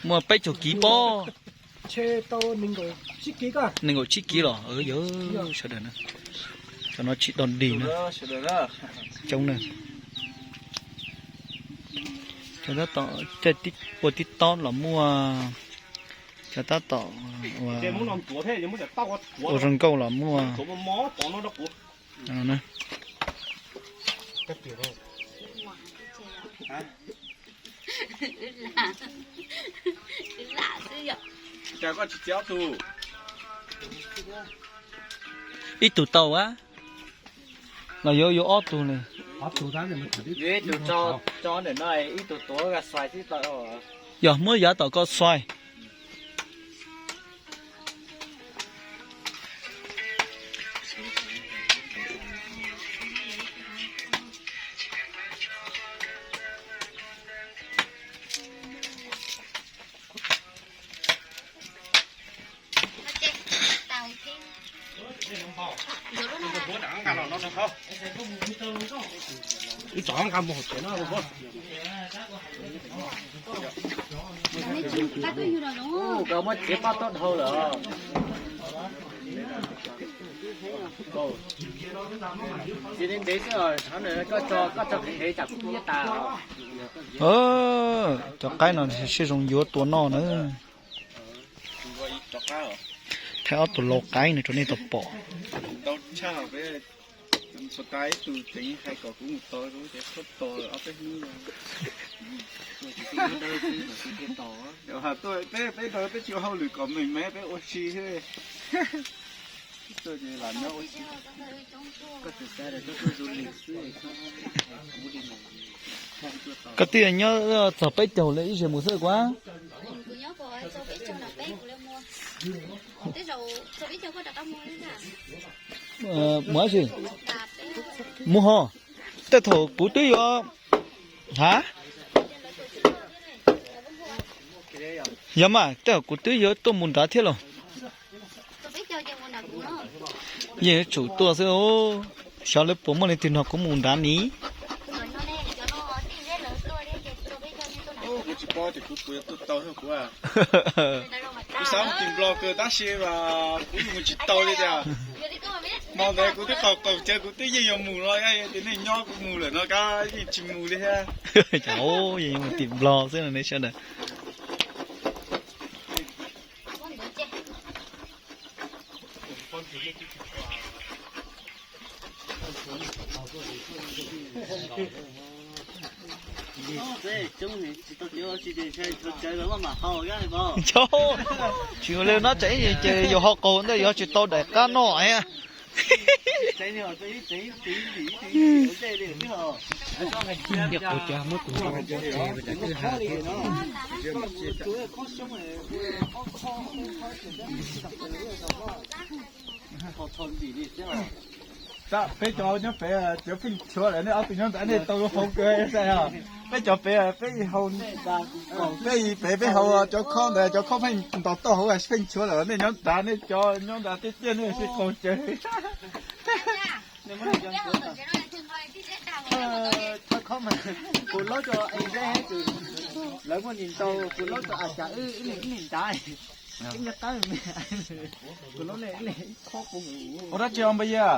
Muaj peb caug kiv pob. Nees nkaum tsib kiv los yog sawv daws na. Cov no tsis do dig na. Coob na. Cov tab tom caij ua tib tob los muaj, cov tab tom ua zoo nkauj los muaj. Ib tug tau a, los yuav yuav ob tug li. Yog muab yav tom ko xuaij. Koj muab txiav paj tuaj dhau lawm. Txiav ntev ntev xwb, koj tso, koj tso qhev qhev tsam kub nyiab tas. Cov qaib no siab zoo yuav tua noj na. Thaij ob tug lau qaib no rau nej tau pom. Peb tsis ua hauj lwm kom meej me, peb ua si xwb. Koj twb nyob txog peb caug lawm ib zaug mus xwb kuv. Mus dab tsi? Mus ho. Tej thaum kuv twb yuav, ha? Yog mas, tej thaum kuv twb yuav tuaj mus nrad thiab los. Yeej yuav tsum tuaj xwb. Xyov lawv puas muaj leej twg nrog kuv mus nrad ni. Kuv xav mus tim Nplog kawg tab sis mas kuv mus tsis tau li tiag. Hmo ntawd kuv twb qaug qaug cawv, kuv twb yeej yuav mus los, yog tias nej nyob kuv mus lawm no kab yeej tsis mus li thiab. Cas yeej yuav mus tim Nplog xwb no ne sawv daws. Tsis ua li no, tsam ib ces yus ho qaug ntawd yus tsis tau daim qab noj. Peb cov nyob pem cov pheej nchuav lawm, nej ob tug nyob ntawd nej tau hau kawg. Peb cov pem peb hau, peb pem peb hau cov khob ntawd, cov khob pheej ntaus tau hauv pheej nchuav lawm, nej nyob nrad, nej cov nyob nrad tiaj tiaj nej sib qaug cawv. Kuv laub rau, lawv muaj nim ntau, kuv laub rau a cas wb ib leeg ib leeg nrad. Ib nyuag qab, kuv laub ib leeg ib khob pub. Ua dab tsi os Npa Yia?